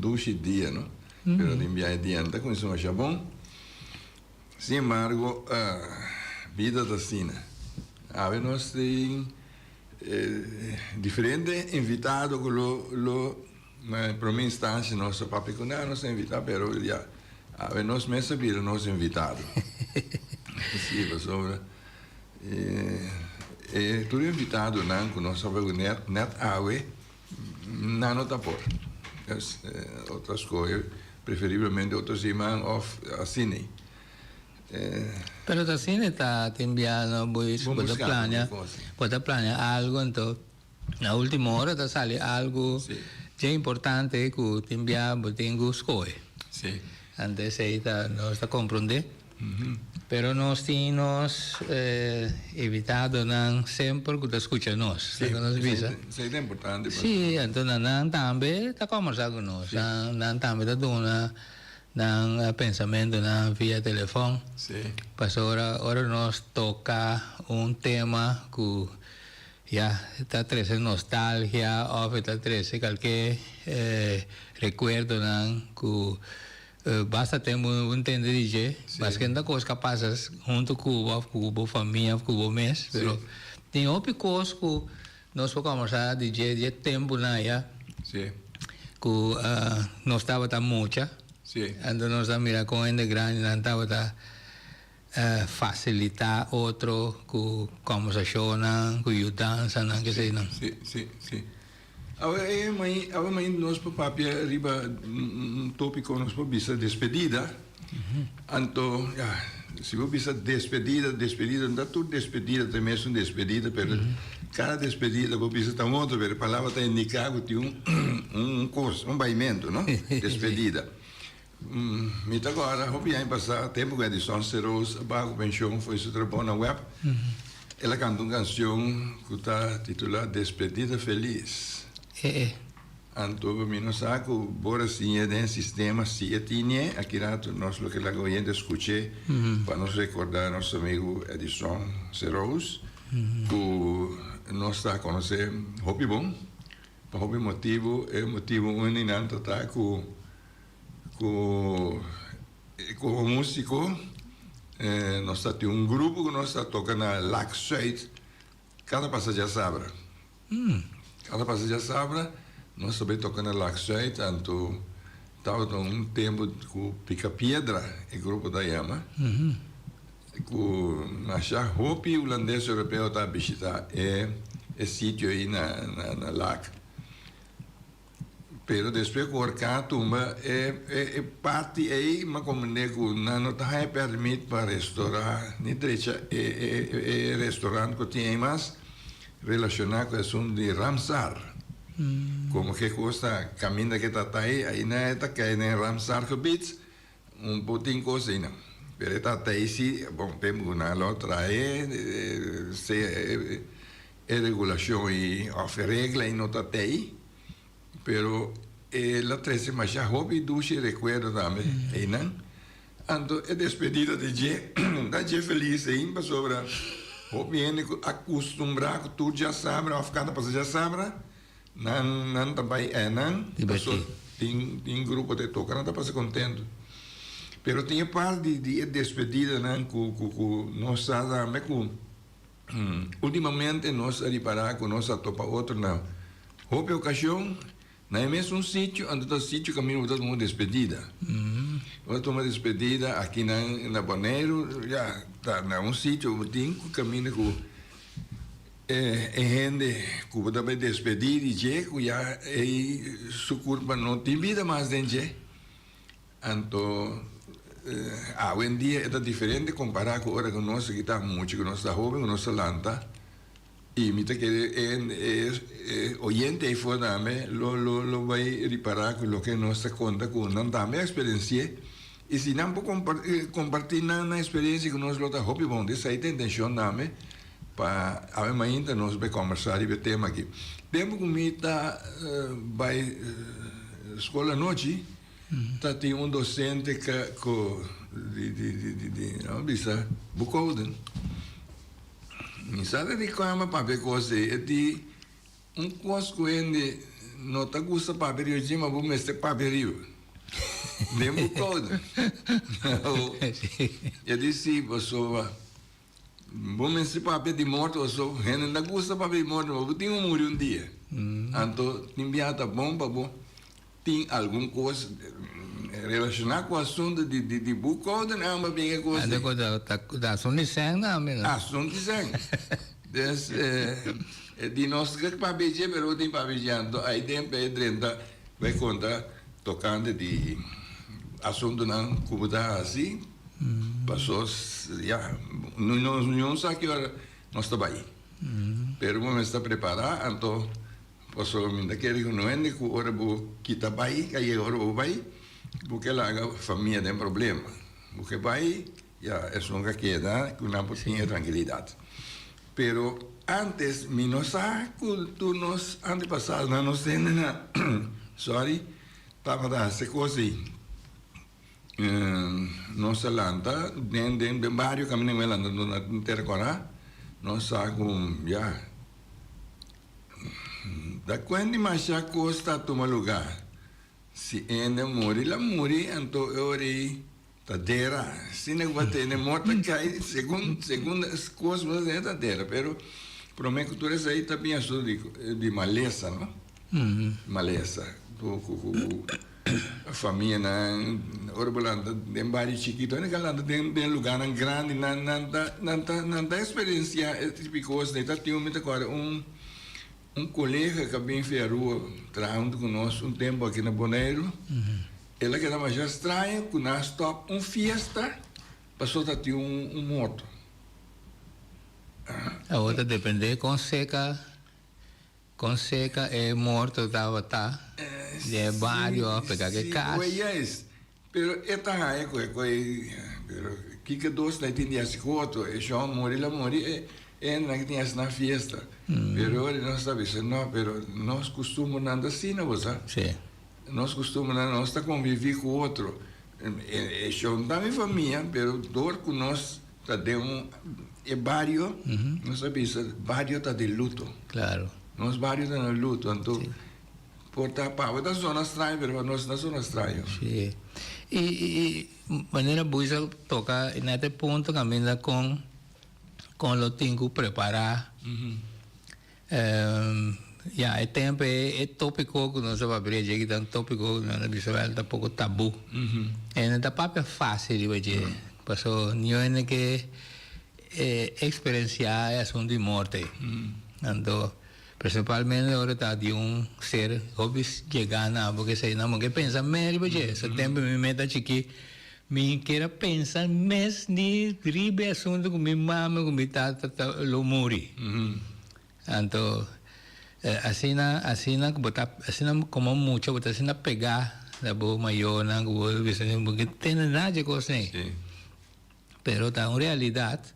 dushi dia, no? Pero tin biaha e dia no ta kuminsá masha bon. Sin embargo, bida ta asina. Awe nos tin diferente invitado ku lo lo na prome instancia nos a papia ku nan, nos a invitá, pero ya awe nos mes a bira nos invitado. Si, pasobra e tur invitadonan ku nos a papia ku net net awe nan no ta por. Otro a skohe preferiblemente otro siman òf asina. Pero ta asina ta tin bia no bo bo ta plania bo ta plania algo anto na ultimo ora ta sali algo dje importante ku tin bia bo tin ku skohe. Anto esei ta nos ta komprondé. Pero nos tin nos invitadonan semper ku ta skucha nos. Sí, Laga nos bisa. Esei ta importante. Sí, anto nan tambe ta kòmbersá ku nos. Nan tambe ta duna nan pensamentonan via telefòn. Sí. Pasobra ora nos toka un tema ku ya ta trese nostalgia òf e ta trese kalke rekuerdonan ku basta tempu bo ntende di dje, maske no ta kos ku a pasa huntu ku bo òf ku bo famia òf ku bo mes, pero tin hopi kos ku nos por kòmbersá di dje di e tempunan aya ku nos tabata mucha, anto nos a mira kon hende grandinan tabata fasilitá otro ku kòmbersashonnan, ku yudansanan, keseinan. Sí, sí, sí. Awe e mai, awe mai nos por papia riba un tópiko, nos por bisa despedida. Anto, ya, si bo bisa despedida, despedida, no ta tur despedida ta e mesun despedida, pero kada despedida bo bisa ta un otro, pero e palabra ta indiká ku tin un un kos, un baimentu, no? Despedida. Mi ta kòrda hopi aña pasá, tempu ku Edison Seroos a baha ku penshon for su trabou na web, el a kanta un kanshon ku ta titulá Despedida Felis. Anto mi no sa ku bo resiñ'é den sistema, si e tini'é, aki rato nos lo ke laga oyente skuch'é pa nos rekordá nos amigu Edison Seroos ku nos ta konosé hopi bon. Pa hopi motibu, e motibu un di nan ta ta ku ku komo músiko nos ta tin un grupo ku nos ta toka na Lac Zuid kada pasa djasabra. Kada pasa djasabra nos ta bai toka na Lac Zuid anto tabata un tempu ku Pica Piedra e grupo ta yama Ku masha hopi hulandes europeo ta bishita e e sitio ei na na Laak. Pero despues ku orkan a tumba e e parti ei m'a komprendé ku nan no ta haña pèrmit pa restorá ni drecha e e e restorant ku tin ei mas relashoná ku e asuntu di Ramsar. Komo ke kos ta kaminda ke ta ta ei, aina e ta kai den Ramsargebied. Un por tin cos eynan. Pero e tata ey si, bon, tempo cu nan lo trae sea e regulacion ey of e regla ey no ta tey, pero el a trece masha hopi dushi recuerdo tambe eynan. Anto e despedida di dje ta dje feliz ey pasobra hopi hende cu a custumbra cu tur djasabra of cada pasa djasabra Nan nan ta bai enan paso tin tin grupo ta toka nan ta pasa contento pero tin e par di di e despedidanan ku ku ku nos sa tambe ku ultimamente nos a ripara ku nos a topa otro na hopi ocasion na e mesun sitio anto ta sitio kaminda bo ta tuma despedida bo ta tuma despedida akinan na Boneiru ya ta na un sitio bo tin ku kaminda ku. E hende ku bo ta bai despedí di dje ku ya ei su kurpa no tin bida mas den dje. Anto awendia e ta diferente kompará ku ora ku nos aki ta mucha, ku nos ta hóben, ku nos ta lanta. I mi ta kere e oyente ei for tambe lo lo lo bai ripará ku loke nos ta konta ku nan tambe a eksperensi'é. I si nan por kompartí nan eksperensia ku nos lo ta hopi bon. Esei ta intenshon tambe. Pa awe mainta nos bai kombersá riba e tema aki. Tempu ku mi ta bai skol anochi, ta tin un dosente ku di di di di nan bisa boekhouden. Mi sa ta di kamba papia kos ei. E di un kos ku hende. no ta gusta papia riba dje, ma bo mester papia riba. Den bo kouder. E di si, pasobra bo mester papia di morto, pasobra hende no ta gusta papia di morto, ma bo tin ku muri un dia. Anto tin biaha ta bon pa bo tin algun kos relashoná ku asuntu di di bo kouder nan amba bin e kos ei. Ta asuntu di sèn tambe no? Asuntu di sèn. Des di nos ke papia dje pero bo tin papia dje anto ai den pa e drenta bai konta tokante di asuntunan ku bo ta hasi paso ya niun sa ki ora nos ta bai pero bo mester prepara anto pasobra mi ta kere ku no hende ku ora bo kita bai ka yega ora bo bai bo ke laga famia den problema bo ke bai ya esun ka keda ku nan por tin e trankilidat. Pero antes mi no sa ku tur nos antepasadonan nos hendenan sorry tabata hasi kos ei. Nos a lanta den den den bario kaminda mi a lanta na Tera Kòrá nos sa ku ya ta kuenti masha kos ta tuma lugá si hende muri la muri anto e ora ei Ta dera, asina ku bo a tene morto a kai segun segun kos bo ta tene ta dera, pero prome ku tur esei ta bin asuntu di di malesa no, malesa ku ku ku famianan ora bo lanta den bario chikito hende ka lanta den den lugarnan grandi nan nan ta nan ta nan ta eksperensia e tipo di kos ta tin un mi ta kòrda un un kolega ku a bin fi Aruba traha huntu ku nos un tempu aki na Boneiru. El a keda masha straño ku nan a stòp un fiesta pasobra ta tin un morto. Awor ta dependé kon seka kon seka e morto tabata den e bario òf pega ke kas. Sí, juist. Pero e ta haña ku e koi pero kiko dos ta tin di hasi ku otro. E shon muri la muri e hendenan ke tin hasi nan fiesta. Pero ora nos ta bisa no pero nos kustumbernan ta asina bo sa. Sí. Nos kustumbernan nos ta konviví ku otro. E shon ta mi famia, pero dor ku nos ta den un e bario, nos ta bisa bario ta di luto. Claro. Nos bario ta na luto, anto por ta pa bo ta zona straño, pero pa nos no ta zona straño. Sí. I i manera Buisa toka na e punto kaminda kon kon lo tin ku prepará. Ya, e tempo e tópiko ku nos a papia dje aki ta un tópiko ku nan ta bisa wèl ta poko tabú. E no ta papia fásil riba dje, paso niun hende ke eksperensiá e asuntu di morte. Anto, prinsipalmente ora ta di un ser hopi yegá na bo kesei nan bo ke pensa mes riba dje. So tempo mi mes ta chikí, mi kier a pensa mes ni riba e asuntu ku mi mama ku mi tata ta lo muri. Anto asina asina ku bo ta asina komo mucha bo ta asina pegá na bo mayornan ku bo bisa bo ke tende nada dje kos ei. Pero ta un realidat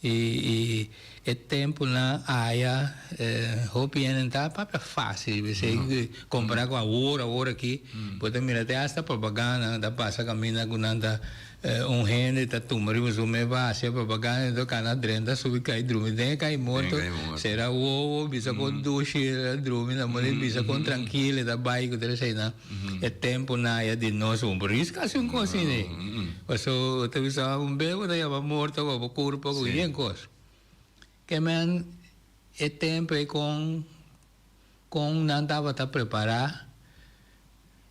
i i e tempunan aya hopi hende no ta papia fácil p'esei kompará ku awor awor aki bo ta mira te asta propaganda ta pasa kaminda ku nan ta Un hende ta tuma riba su mes pa hacia propaganda enton cana drenta subi cay drumi den e cay morto cera wowo bisa con dushi el a drumi na moni bisa con tranquil e ta bay cu tur eseynan e tempo nan aya di nos un por risca haci un cos asina paso bo ta bisa un bes bo ta yama morto pa bo curpa cu yen cos ke men e tempo ey con Kon nan tabata prepará?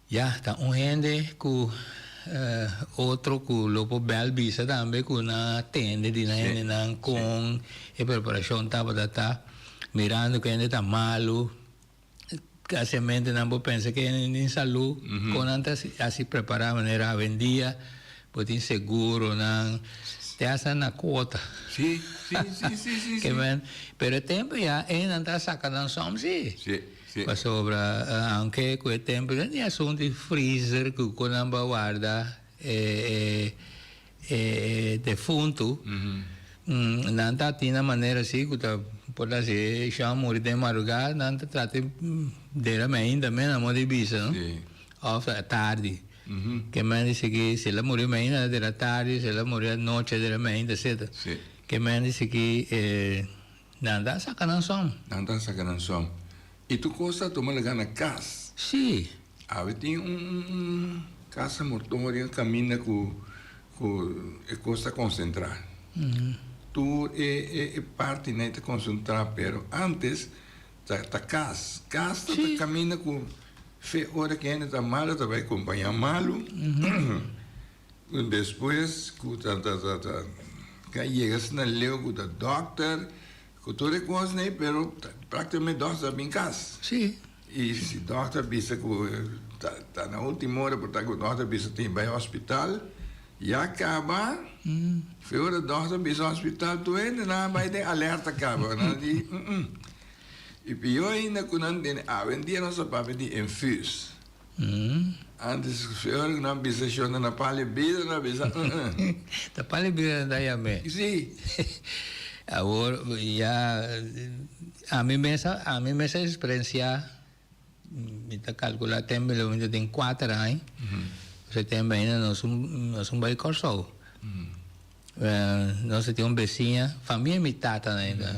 Ya, ta un hende ku otro ku lo por bèl bisa tambe ku nan a tende di nan hendenan kon e preparashon tabata ta, mirando ku hende ta malu, kasiamente nan por pensa ku hende tin salú, kon nan ta hasi prepará manera awendia bo tin seguronan, te hasta na kuota. Sí, sí, sí, sí, sí, sí. Pero e tempo ya e nan ta saca nan som sí. Sí, sí. Pasobra aunke cu e tempo ya ni asunto di freezer cu con nan ba warda e e e defunto, nan ta tin nan manera así cu ta por ta si e shon a muri den madruga nan ta trata di dera me ainda me nan modo di bisa no. Sí. Of tardi. Ke men dici ki si el a muri mainta dera tardi, si el a muri anochi dera mainta etcetera. Sí. Ke men dici ki nan ta saka nan som. Nan ta saka nan som. I tur kos ta tuma lugá na kas. Sí. Awe tin un kasa mortorio kaminda ku ku e kos ta konsentrá. Tur e e partinan ta konsentrá pero ántes ta ta kas. Kas ta kaminda ku fe ora ku hende ta malu ta bai kompañá malu. Despues ku ta ta ta ta ka yega asina leu ku ta dòkter ku tur e kosnan ei pero praktikamente dòkter ta bin kas. Sí. I si dòkter bisa ku ta ta na ultimo ora por ta ku dòkter bisa tin bai hospital ya kaba fe ora dòkter bisa hospital tur hende nan a bai den alerta kaba nan di i pió ainda ku nan tene awendia nos ta papia di infus. Antes señor ku nan bisa shon na pali bida nan bisa uh-uh. Ta pali bida nan ta yam'é. Si. Awor ya ami mes a ami mes a experiencia mi ta calcula tempo lo mi ta tin cuater aña ese tempo ainda nos nos un bai Kòrsou nos a tin un besiña famia di mi tata ainda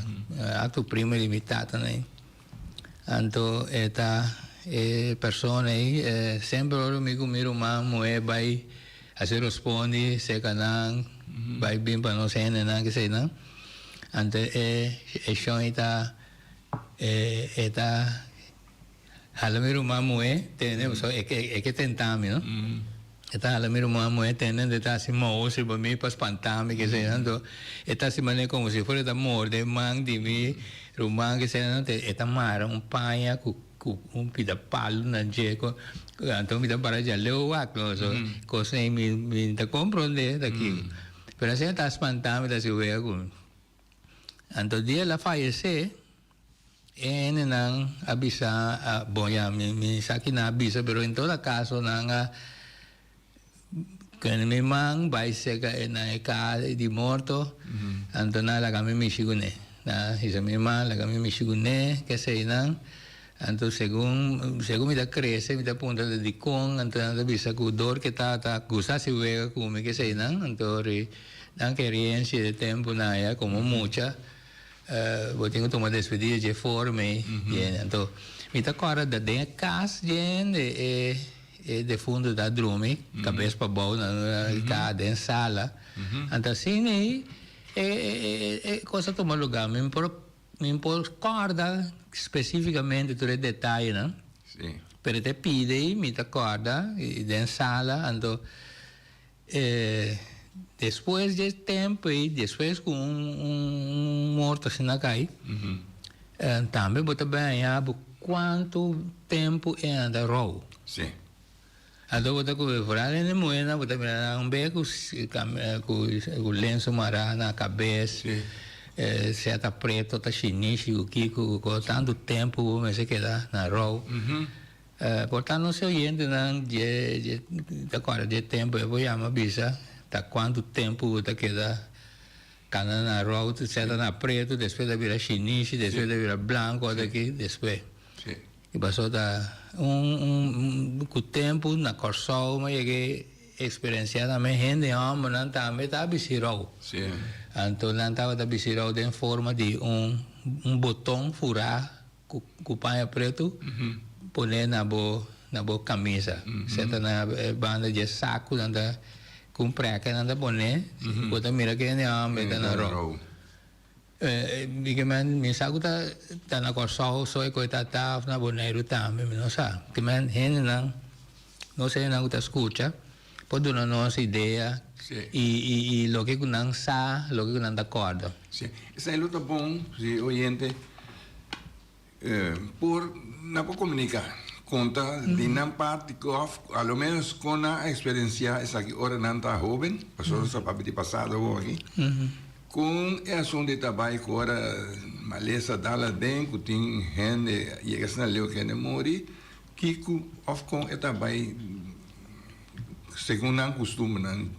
acto primo di mi tata Anto e ta e persona ei semper ora mi ku mi ruman muhé bai hasi rospondi serka nan bai bin pa nos hendenan keseinan anto e e shon ei ta e ta hala mi ruman muhé tene pasobra e ke e ke tenta mi no e ta hala mi ruman muhé tene anto e ta hasi mous riba mi pa spanta mi keseinan anto e ta hasi manera komo si fuera e ta morde man di mi Ruman ke sena e ta mara un paña ku ku un pida palu na dje ku anto mi ta para dja leu wak no so kos ei mi mi ta komprondé ta kiko pero asina ta spantá mi ta hasi wega ku mi anto dia el a fayesé e hendenan a bisa bon ya mi mi sa kinan a bisa pero en todo kaso nan a Kende mi man bai seka e na e kaha di morto, anto nan a laga mi mishi kuné. Nan a hisa mi man, laga mi mishi kuné, keseinan. Anto segun segun mi ta krese mi ta puntra ta dikon, anto nan ta bisa ku dor ke tata gusta hasi wega ku mi keseinan, anto ri nan keriensia di tempunan aya komo mucha bo tin ku tuma despedida dje forma ei. Anto mi ta kòrda den e kas dje hende e. E defuntu ta drumi, kabes pabou na ka den sala. Anto asina ei e kos a tuma lugá. Mi por mi por kòrda spesífikamente tur e detayenan, pero te pidi ei mi ta kòrda den sala. Anto despues di e tempu ei, despues ku un morto asina a kai, tambe bo ta baña bo kuantu tempu e anda rou. Sí. Anto bo ta ku foral hende muhernan bo ta mira nan un bes ku lenso mará na kabes, sea ta preto, ta shinishi ku kiko ku tantu tempu bo mester keda na rou. Por ta nos oyentenan dje dje ta kòrda dje tempu e por yama bisa ta kuantu tempu bo ta keda kana na rout seta na pretu despues ta bira shinishi despues ta bira blanku ota aki despues i paso ta un un ku tempu na Kòrsou mi a yega eksperensiá tambe hende hòmbernan tambe ta bisti rou anto nan tabata bisti rou den forma di un un boton furá. Ku paña pretu pone na bo na bo kamisa. Seta na e banda dje saku nan ta ku un preke nan ta pone bo ta mira kende hòmber ta na rou. Mi ke men mi sa ku ta ta na Kòrsou so e koe ta ta òf na Boneiru tambe mi no sa. Ke men hendenan nos hendenan ku ta skucha por duna nos idea i i loke ku nan sa loke ku nan ta kòrda. Sí, esei lo ta bon si oyente por nan por komuniká, konta di nan parti òf a lo ménos kon nan a eksperensiá esaki ora nan ta hóben, pasobra nos ta papia di pasado awor aki, kon e asuntu ei ta bai ku ora malesa dal aden ku tin hende yega asina leu ku hende muri, kiko òf kon e ta bai segun nan kustumbernan.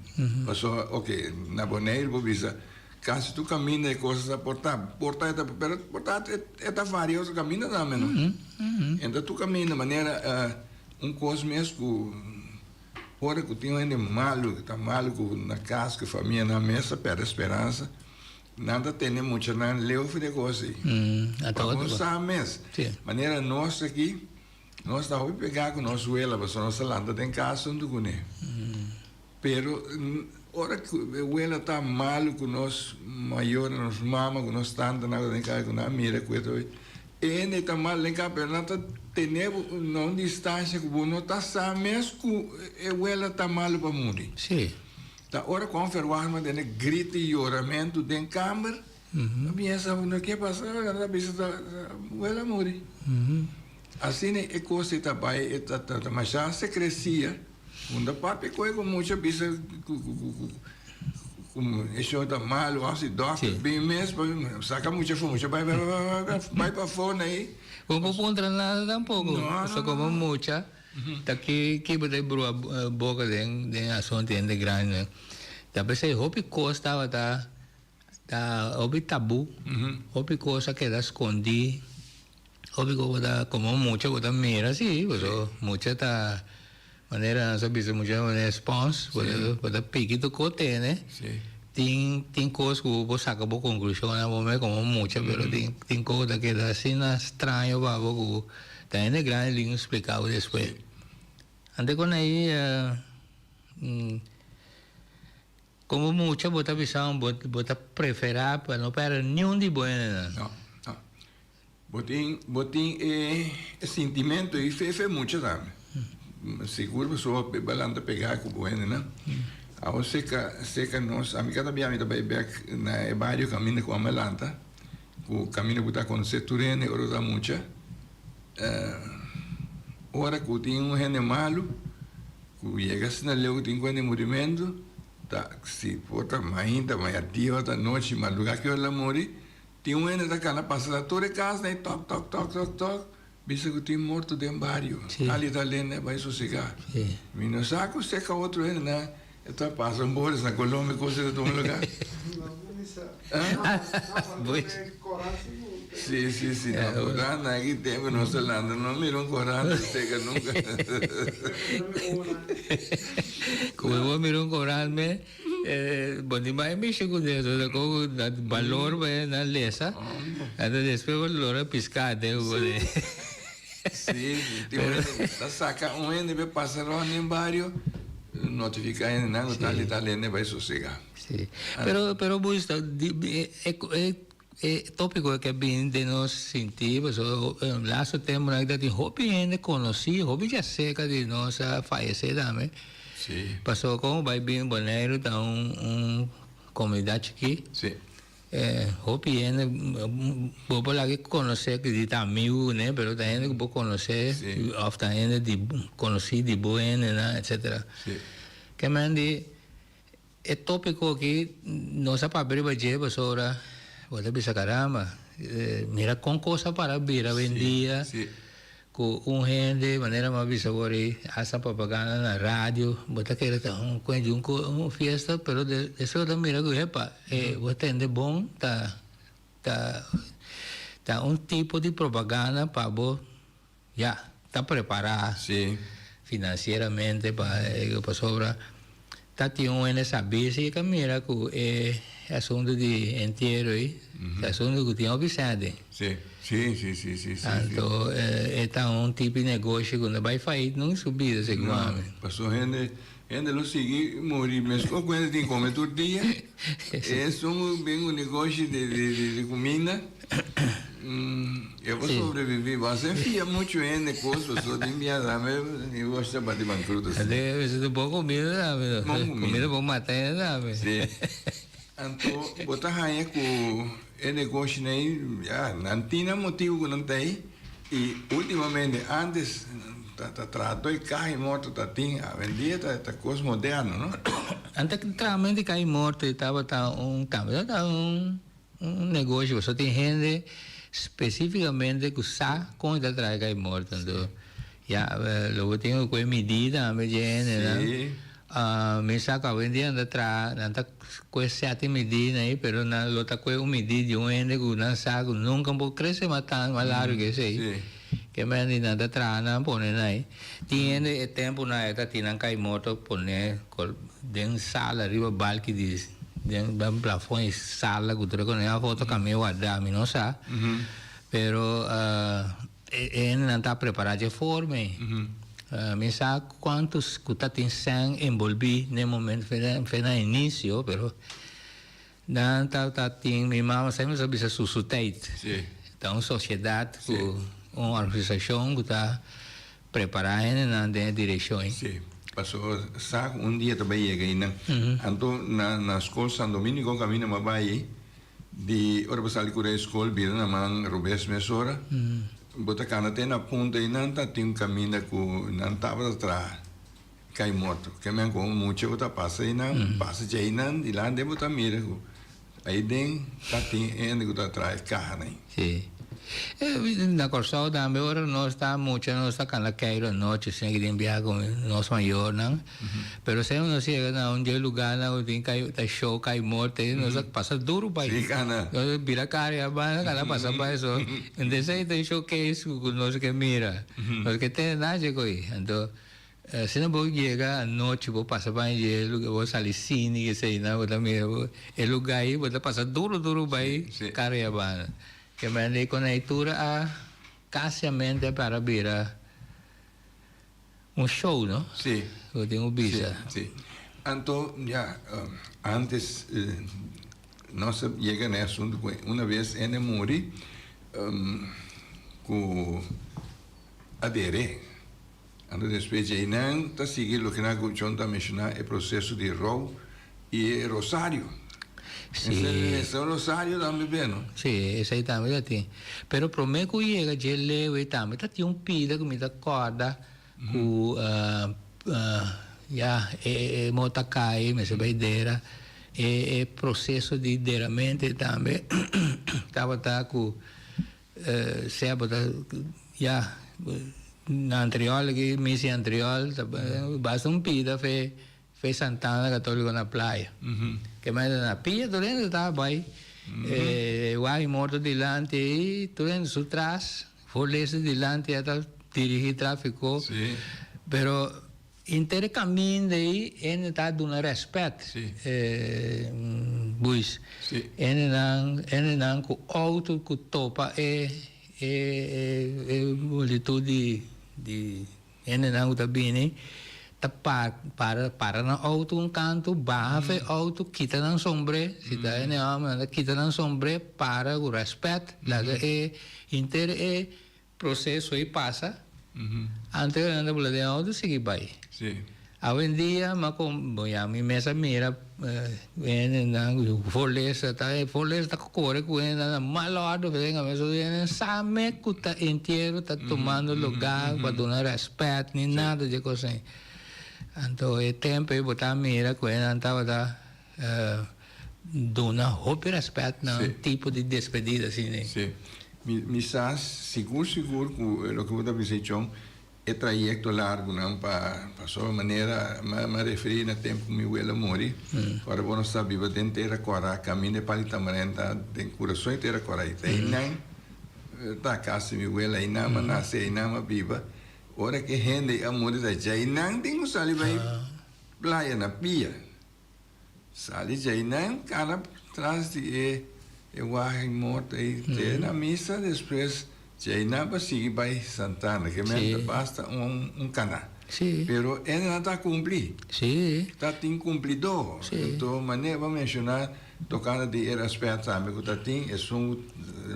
Pasobra oke na Boneiru bo bisa. Casi tur caminda e cosas ta por ta, por ta e ta, pero por ta e ta varia otro caminda tambe no. Enta tur caminda manera un cos mes cu ora cu tin un hende malo, cu ta malo cu na cas, cu familia nan mes ta perde speransa. Nan ta tene muchanan leu for di e kos ei. Pa bo sa mes. Manera nos aki, nos ta hopi pegá ku nos wela pasobra nos ta lanta den kas huntu kuné. Pero ora ku e wela ta malu ku nos mayornan, nos mama ku nos tantanan ku ta den kas ku nan a mira ku e ta e hende ta malu den kas pero nan ta tene bo na un distansha ku bo no ta sa mes ku e wela ta malu pa muri. Ta ora ku un verwacht mi a tende grito i yoramentu den kamber, mi piensa, No ke pasa? Nan ta bisa ta wela a muri. Asina e kos ei ta bai, e ta ta masha sekresia. Un ta papia ku e ku mucha bisa ku ku e shon ta malu òf si dòkter bin mes pa saka mucha afó, mucha bai bai bai bai bai pafó na ei. Bo no por puntra nada tampoko, pasobra komo mucha. Ta ki ki bo ta brua boka den den asuntu hende grandi. Ta p'esei hopi kos tabata ta hopi tabú, hopi kos a keda skondí, hopi kos bo ta komo mucha bo ta mira si, pasobra mucha ta manera nan sa bisa mucha manera spons, bo ta piki tur kos tene, tin tin kos ku bo saka bo konklushonnan bo mes komo mucha pero tin tin kos ku ta keda asina straño pa bo ku. Ta hende grandi lin splica bo despues. Ante con ayi como mucha bo ta bisa bo ta prefera pa no perde niun di bo hendenan. No, no. Bo tin bo tin e sintimento ei fe fe mucha tambe. Sigur pasobra bo a lanta pega cu bo hendenan. Awor seca seca nos ami cada bia mi ta bay bek na e bario caminda cu ami a lanta. Ku kaminda ku ta konosé tur hende ora ta mucha. Ora ku tin un hende malu ku yega asina leu ku tin ku hende murimentu, ta si por ta mainta, maiadia ota nochi, madrugá ki ora el a muri, tin un hende ta kana pasa na tur e kasnan i tok tok tok tok tok. Bisa ku tin morto den bario. Tal i tal hende a bai sosegá. Mi no sa ku seka otro hende nan e ta pasa un boris na Colombia kos ta tuma lugá. Si si si no korant na aki tempu nos ta lanta no mira un korant seka nunka. Ku bo mira un korant me. Bo tin bai mishi ku Dios, bo ta kohe na balor bo na lesa, anto despues bo lora piská den bo de. Sí, tin un hende ta saka un hende pa e pasa rònt den bario, notifiká hendenan ku tal i tal hende bai sosegá. Sí, pero pero bo sta di e e tópiko ke bin den nos sinti pasobra lastu tempunan ta tin hopi hende konosí, hopi djaserka di nos a fayesé tambe. Sí. Pasobra kon bo bai bin Boneiru ta un un komunidat chikí. Sí. Hopi hende bo por laga konosé ku di ta amigu kuné pero ta hende ku bo konosé Sí. òf ta hende di konosí di bo hendenan etsetera. Sí. Ke men di e tópiko aki nos a papia riba dje pasobra bo ta bisa caramba mira kon kos a para bira awendia. Sí. Ku un hende, manera mi a bisa bo ri, hasta propaganda na radio, bo ta kere ta un kuent di un un fiesta, pero despues bo ta mira ku epa, e bo tende bon ta ta ta un tipo di propaganda pa bo ya ta prepara financieramente pa pasobra Ta tin un hende sabí si ka mira ku e asuntu di entiero ei ta asuntu ku tin hopi sèn aden. Sí, sí, sí, sí, sí, sí. Anto e ta un tipo di negoshi ku no bai fait nunca su bida segun ami. No, pasobra hende, hende lo sigui muri meskos ku hende tin kome tur dia. Esun bin un negoshi di di di kuminda. E por sobreviví. Bo a ser fia muchu hende kos pasobra tin bia tambe negoshi ta bati bankruto si. Ese ta bon kumida tambe. Bon kumida. Kumida por mata hende tambe. Si. Anto bo ta haña ku e negoshinan ei ya nan tin nan motibu ku nan ta ei i ultimamente antes ta ta trato e kaha i morto ta tin awendia ta ta kos moderno no. Antes trahamento di kaha i morto tabata un tambe tabata un. Un negoshi pasobra tin hende specificamente cu sa con e ta traha e morto anto ya lo bo tin cu coge midi tambe dje hendenan mi sa cu awendia nan ta traha nan ta coge sete midina ahi pero nan lo ta coge un midi di un hende cu nan sa cu nunca por crece mas tanto mas largo que esey ke men di nan ta traha nan pone nan ahi tin hende e temponan ahi ta tin nan cay morto pone den sala riba balki di. den den plafon di sala ku tur e kos nan foto kami warda mi no sa pero e hendenan ta prepara dje forma ei mi sa kuantu ku ta tin sèn enbolbí den e momento fe na inisio pero Nan tabata tin, mi mama semper sa bisa su su tijd. Sí. Ta un sociedad Sí. cu un organisacion cu ta prepara hendenan den e direccion ei. Sí. Paso sa cu un dia ta bay yega einan. Anto na na scol San Dominico caminda m'a bay ei, di ora bo sali cu rei scol bira na man robes mesora, bo ta cana te na punta einan ta tin un caminda cu nan tabata traha. Kai morto. Ke men ku un mucha ku ta pasa einan, pasa dje einan, di lande bo ta mira ku ei den ta tin hende ku ta traha e kahanan ei. Sí. Na Kòrsou tambe ora nos ta mucha nos ta kanda keiru anochi asina ki tin biaha ku nos mayornan. Pero semper nos yega na un dje lugarnan ku tin kai ta show kai morto ei nos ta pasa duru bai. Sí, kana. Nos ta bira kara ya banda kana pasa bai so. Entonces ei ta un showcase ku nos ke mira. Nos ke tene nada dje ku ei. Anto Asina bo yega anochi bo pasa ban dje luga bo sali sini eseinan bo ta mira bo e luga ei bo ta pasa duru duru bai Carriabana. Ke manera di kon ei tur a casiamente a para bira un show no. Si. Bo tin ku bisa. Si, si. Anto ya antes nos a yega na e asunto ku una bes hende muri ku a dere. Anto despues dje einan ta sigui loke nan Guchon ta menshoná e proseso di rou i e rosario. Sí. Ese rosario tambe be, no? Sí, esei tambe ta tin. Pero promé ku yega dje leu ei tambe ta tin un pida ku mi ta kòrda ku ya e mot a kai mester bai dera. E proseso di deramente tambe tabata ku Sea bo ta ya na Antriol aki misa di Antriol ta basta un pida fe fe Santana Catolico na playa. Ke manera na pia tur hende ta bai wak morto dilanti ei tur hende su tras forlese dilanti ya ta dirigi trafico pero Henter e kaminda ei hende ta duna rèspèt, Buis. Hendenan, hendenan ku outo ku topa e e e multitut di di hendenan ku ta bini ta pa para para nan outo un kantu, baha for e outo, kita nan sombré, si ta hende hòmber nan ta kita nan sombré, para ku rèspèt, laga e henter e Proceso ei pasa, antes nan ta bula den auto sigui bai. Awendia ma con, bon ya mi mes a mira hendenan cu forlesa ta, e forlesa ta core cu hendenan na mal ordo, nan sa me cu ta entiero ta tumando lugar pa duna respet ni nada di e cos ei. Anto e tempo ei bo ta mira cu hendenan tabata Duna hopi respet na un tipo di despedida asina. Sí. Mi mi sa sigur sigur ku loke bo ta bisa Chon, e trayekto largunan pa pasobra manera mi a referí na tempu ku mi wela muri, ora bo no sa biba den Tera Kòrá, kaminda e Pali Tamarén ta den kurason di Tera Kòrá i ta einan ta kas di mi wela, einan mi a nase, einan mi a biba. Ora ku e hende a muri ta djainan tin ku sali bai playa na pia. Sali djainan kana tras di e e wagen morto ei te na misa despues djainan pa sigui bai Santana ke men ta basta un un kana. Pero e nan ta kumpli. Ta tin kumplidó. Anto manera bo a menshoná tokante di e rèspèt tambe ku ta tin esun ku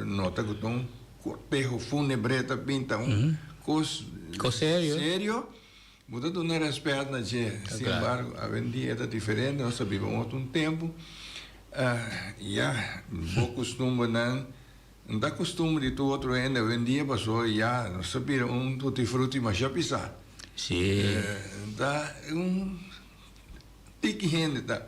nota ku ta un korteho fúnebre ta pinta un kos serio. Bo ta duna rèspèt na dje. Sin embargo, awendia ta diferente. Nos ta biba un otro tempu. Ya, bo kustumbernan no ta kustumber di tur otro hende awendia pasobra ya nos ta bira un tutti frutti masha pisá. Ta un tiki hende ta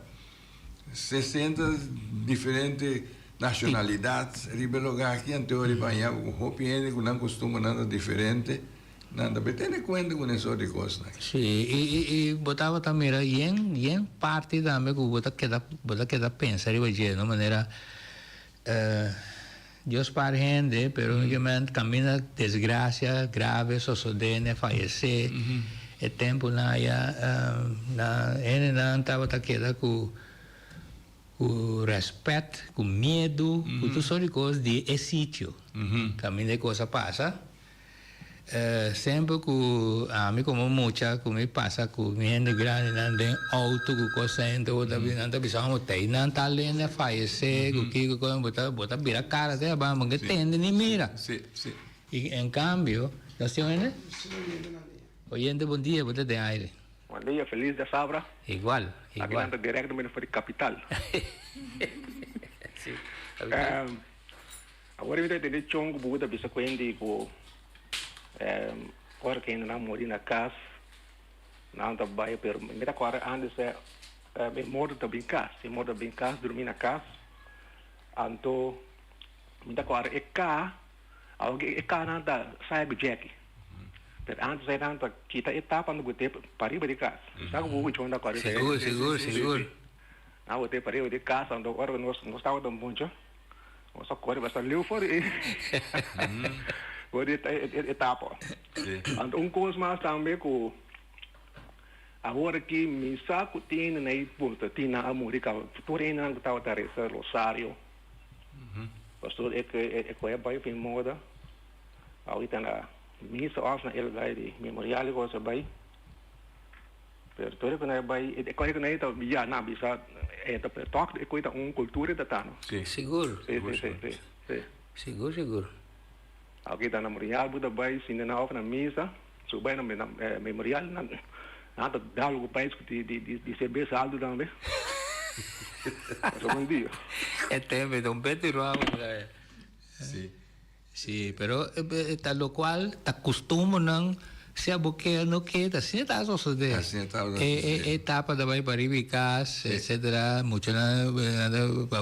60 diferente nashonalidat riba e lugá aki anto riba aña hopi hende ku nan kustumbernan ta diferente. Nan ta bay tene cuenta cu ne sort di cosnan. Sí, y y y bo tabata mira yen yen parti tambe cu bo ta keda bo ta keda pensa riba dje no manera Dios spaar hende pero únicamente caminda desgracia grave sosode ne fayece e temponan aya na hendenan tabata keda cu. Ku rèspèt, ku miedu, ku tur sort di kos di e sitio kaminda e kos a pasa. Semper ku ami komo mucha ku mi pasa ku mi hende grandinan den outo ku kos ento bo ta nan ta bisa bo tei nan ta lende a fayesé ku kiko ku bo ta bo ta bira kara te aba bo no ke tende ni mira. I en kambio nos tin un hende? Oyente bon dia bo ta den aire. Bon dia, feliz diasabra. Igual, Aki igual. nan ta directamente for di capital. Sí, capital. Awor mi ta tende chon ku bo ta bisa ku hende ku ora ku hende nan muri na kas nan ta bai pero mi ta kòrda antes e morto ta bin kas, e morto ta bin kas durmi na kas anto mi ta kòrda e ka Awor e kanan ta saya ku Jackie. Pero antes nan ta kita e tapa nan bot'é pariba di kas. Sa ku buku chon ta kòrda esei? Sigur, sigur, sigur. Nan bot'é pariba di kas, anto ora ku nos nos tabata mucha, nos a kore basta leu for di for di e tapa. Anto un kos mas tambe ku awor aki mi sa ku tin na e punto, tin nan a muri kaba, tur hende nan ku tabata resa rosario. Pastor e e koe a bai fin moda awita na misa of na e lugar di memorial e cosa bai pero tur e ku nan a bai e koe ku nan ta ya nan bisa e ta tok e koe ta un kultura e ta ta no. Si. Sigur. Si si si si si. Sigur sigur. Awita na memorial bo ta bai sinta nan of na misa su bai na memorial nan nan ta dal ku pais di di di serbesa alto tambe. Pasa bon dia. E tempo ta un peti ruabu trae. Si. Si, pero ta locual ta costumbernan sea bo ke o no ke ta asina ta sosode. Asina ta sosode. E etapa ta bai pariba i cas etcetera muchanan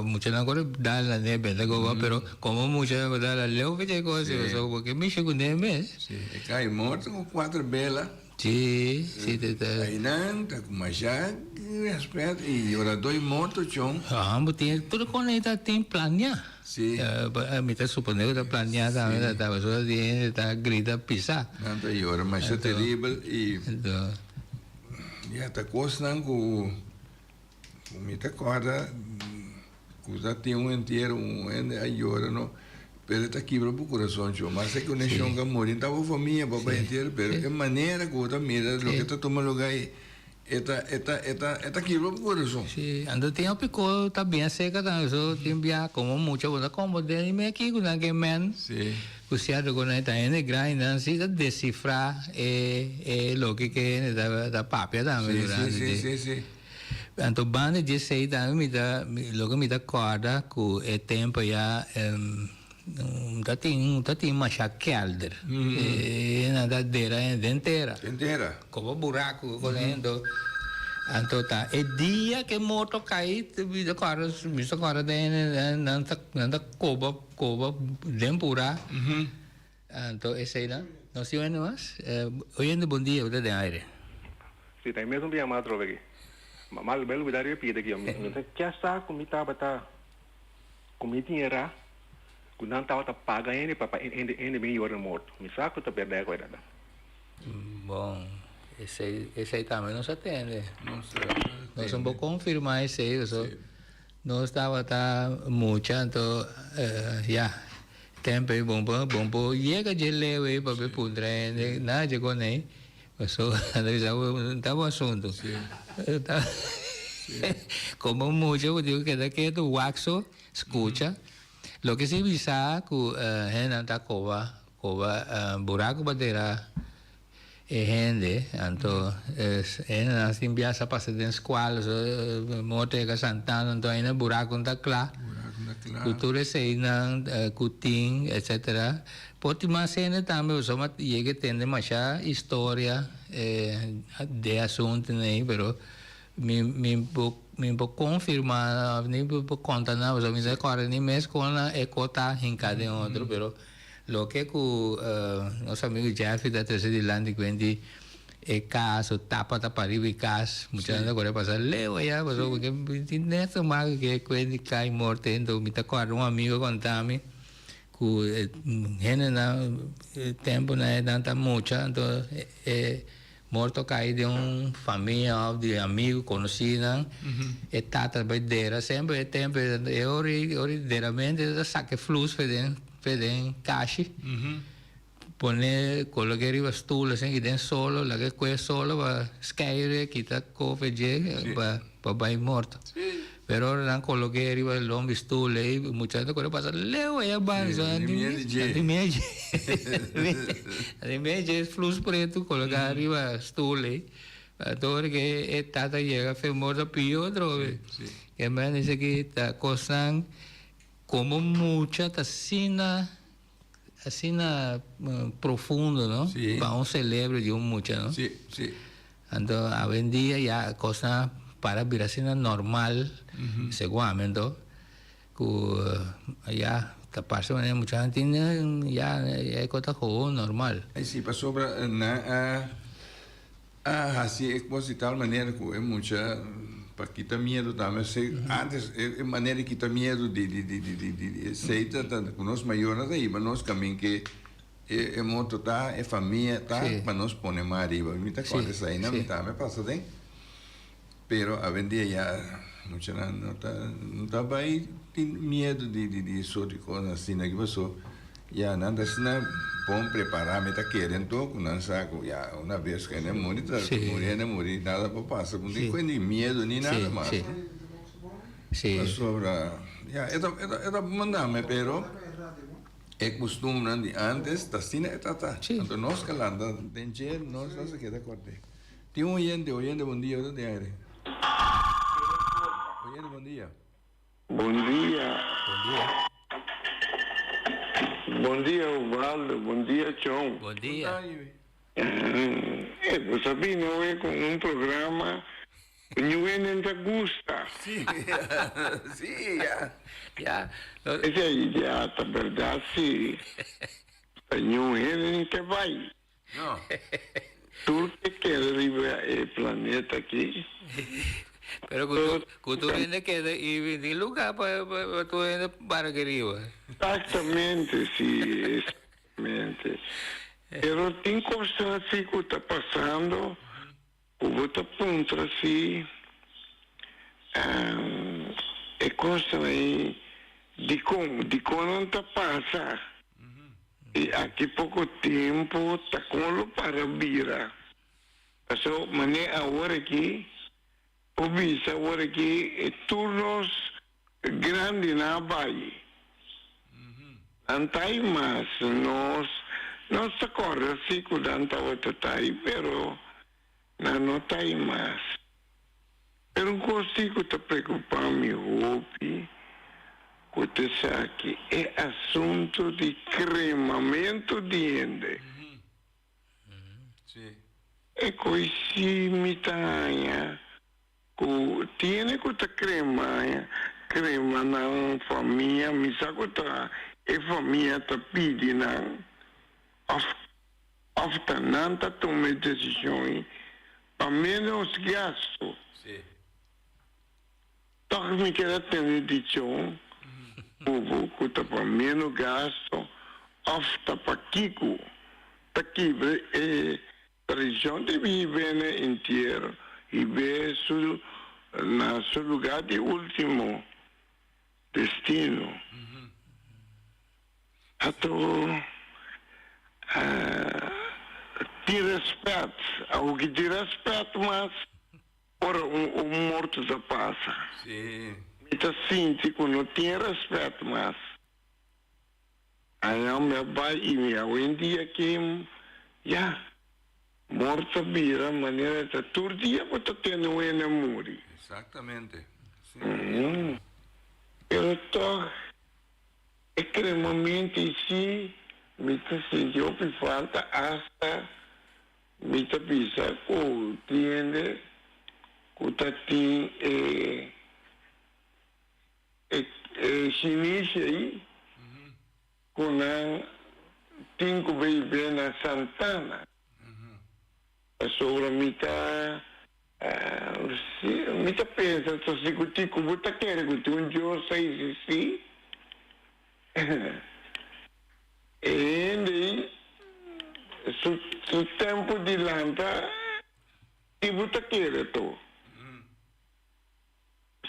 muchanan kore dal na nebe ta goba pero como muchanan ku ta leu fecha e cos pasobra bo ke mishi ku ne mes. Si, e kai morto ku cuatro bela. Sí, sí, te ta. Einan ta ku masha respet i yora doi morto chon. Ahan, bo tin tur kon ei ta tin plania. Sí. Mi ta supone ku ta plania tambe ta ta pasobra tin hende ta grita pisa. Nan ta yora masha teribel i ya ta kosnan ku mi ta kòrda ku ta tin un entiero un hende a yora no pero e ta kibra bo kurason chon mas e konekshon ka muri ta bo famia pa bai entiero pero e manera ku bo ta mira loke ta tuma luga ei e ta e ta e ta e ta kibra bo kurason. Si, anto tin hopi kos ta bien seka tambe so tin bia komo mucha bo ta komprende ni me kiko nan ke men ku sierto ku nan ta hende grandi nan si ta desifra e e loke ke hende ta ta papia tambe durante Si si si si. Anto banda di esei tambe mi ta loke mi ta kòrda ku e tempu ya ta tin ta tin masha kèlder e nan ta dera den tera. Den tera. Komo buraku ku kos anto anto ta e dia ku e moto kai mi ta kòrda mi ta kòrda den nan ta nan ta koba koba den pura Anto esei nan. Nos tin hende mas? Oyente bon dia, bo ta den aire. Si, ta e mesun ta yama atrobe aki. Ma mi lubida riba e pida aki. Mi ta kia sa ku mi tabata ku mi tin era ku nan tabata paga hende pa pa hende bin yora morto. Mi sa ku ta berdad ku e ta. Bon, esei esei tambe nos a tende. Nos a tende. Nos no por konfirma esei, pasobra nos tabata mucha, anto ya. Tempo ei bon por bon por yega dje leu ei pa be puntra hende nada dje con ei paso nan ta bisa bo no ta bo asunto como mucha bo tin cu keda ketu wak so scucha loke si bisa cu hendenan ta coba coba buraco pa dera E hende, anto e hendenan sin biaha sa pasa den scual, so motor yega Santana, anto ainda buraco no ta cla. Buraco no ta cla. Cu tur eseinan cu tin, etcetera. Por tin mas hende tambe, pasobra yega tende masha historia de asuntonan ei, pero mi mi por mi por confirma of ni por conta nan, pasobra mi no ta corda ni mes con e cos ta hinca den otro, pero. Loke ku nos amigu Jeffrey ta trese dilanti kuenti e kas o tapa ta pariba e kas, muchanan ta kore pasa leu aya pasobra porque tin net un maka ke kuenti kai morto ento mi ta kòrda un amigu a konta mi ku hendenan tempunan nan ta mucha anto e. Morto kai den un famia of di amigo conocinan e tata ta bay dera semper e tempo e ora ora di deramento e ta saca e flus fe den fe den kashi pone coloke riba stoel asin y den solo laga e cue solo pa skeire kita kofe dje pa pa bay morto pero ora nan coloke riba lombi stoel ey muchanan ta core pasa leu ey a banda Sí, di miedo dje. Di miedo dje flus preto coloca riba stoel ey anto ora ke e tata yega fe morto pio atrobe ke men dice ki ta cosnan como mucha ta asina asina profundo no pa un celebro di un mucha no anto awendia ya cosnan para bira asina normal segun ami anto Ku ya ta parse manera muchanan tin ya e kos ta gewoon normal. Ay si, pasobra nan a a hasi e kos di tal manera ku e mucha pa kita miedu tambe se antes e manera di kita miedu di di di di di di esei ta ta ku nos mayornan ta hiba nos kamin ke e e moto ta e famia ta pa nos pone mas ariba mi ta kòrda esei nan mi tambe pasa den. Pero awendia ya muchanan no ta no ta bai tin miedu di di di sort di cosnan asina aki paso ya nan ta asina bon prepara mi ta kere anto cu nan sa cu ya una bes cu hende muri ta muri hende muri nada por pasa cu tin ni miedu ni nada mas pasobra ya e ta e ta mandame pero e costumbernan di antes ta asina e ta ta anto nos ka lanta den dje nos a keda korde. Tin un oyente, oyente bon dia, ota den aire. Oyente bon dia. Bon dia. Bon dia. Bon dia Ubaldo, bon dia Chon. Bon dia. Eh, bo sa bini awe ku un programa ku niun hende no ta gusta. Si, si, ya. Ya. Esei ya ta berdad si, ta niun hende no ke bai. No. Tur ke keda riba e planeta aki. Pero ku tur, ku tur hende keda i tin luga pa pa tur hende para aki riba. Exactamente, si, exactamente. Pero tin cosnan asi cu ta pasando cu bo ta puntra si e cosnan ei dicon, dicon nan ta pasa. I aki poko tempu ta kon lo para bira. Paso manera awor aki, por bisa awor aki e tur nos grandinan a bai. Nan ta ai mas, nos nos ta kòrda si ku nan tabata ta ai, pero nan no ta ai mas. Pero un kos si ku ta preokupá mi hopi ku ta esaki, e asuntu di kremamentu di hende. E kos si mi ta haña ku tiene ku ta krema, krema nan famia, mi sa ku ta e famia ta pidi nan òf Of ta nan ta tuma e desishon ei pa ménos gastu? Tòg mi kier a tende dichon ku bo ku ta pa ménos gastu òf ta pa kiko ta kibra e tradishon di hib'é na entiero, hib'é su na su lugá di último destino. Ato tin respet, awo ki tin respet mas ora un morto ta pasa. Mi ta sinti ku no tin respet mas. Aña mi a bai i mi awendia ke ya morto a bira manera ta tur dia bo ta tende un hende a muri. Exactamente. Pero tog. E kremamento ei si mi ta sinti hopi falta asta mi ta bisa ku tin hende ku ta tin e e shinishi ei ku nan tin ku bebe na Santana. Pasobra mi ta mi ta pensa ta si ku ti ku bo ta kere ku tin un Dios ta existi e hende ei su su tempu di lanta. Si bo ta kere to.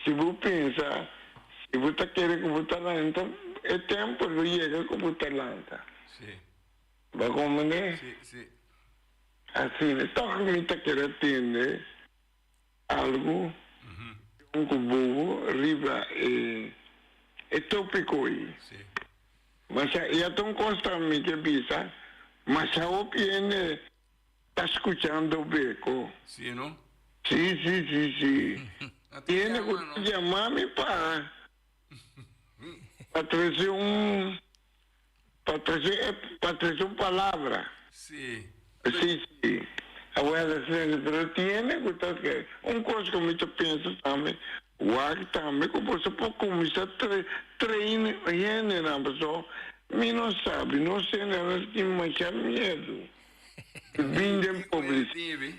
Si bo pensa, si bo ta kere ku bo ta lanta, e tempu lo yega ku bo ta lanta. Si. Bo a komprendé? Si, si. Asina, tòg mi ta kere tende algu ku bo riba e e tópiko ei. Si. Masha, i a ta un kos tambe mi ke bisa, masha hopi hende Ta scuchando Beko. Si no? Si, si, si, si. Tiene cu ta yama mi pa pa trece un pa trece pa trece un palabra. Si. Si, si. Awel asina pero tiene cu ta un cos cu mi ta pensa tambe wak tambe cu boso por cuminsa train hendenan pasobra mi no sabi nos hendenan tin masha miedo. Bin den publicidad.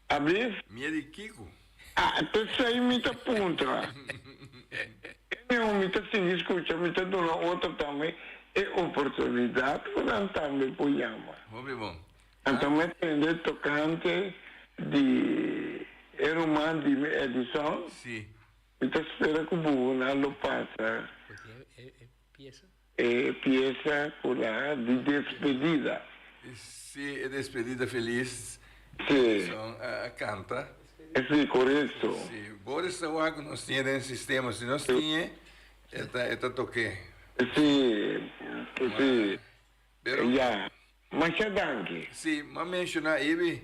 Ablis? Miedo di kiko? Ah, t'esei mi ta puntra. Anyhow, mi ta sigui scucha, mi ta duna otro tambe e oportunidad cu nan tambe por yama. Hopi bon. Anto mi a tende tocante di e ruman di mi Edison. Si. Mi ta spera cu buhunan lo pasa. E pieza? E pieza cu la di despedida. Si, e despedida feliz. Si. Son a canta. Si, corecto. Si, Boris ta wak cu nos tin den sistema. Si nos tin e, ta e ta toke. Si, si. Pero. Ya. Masha danki. Si, m'a menciona Ibi.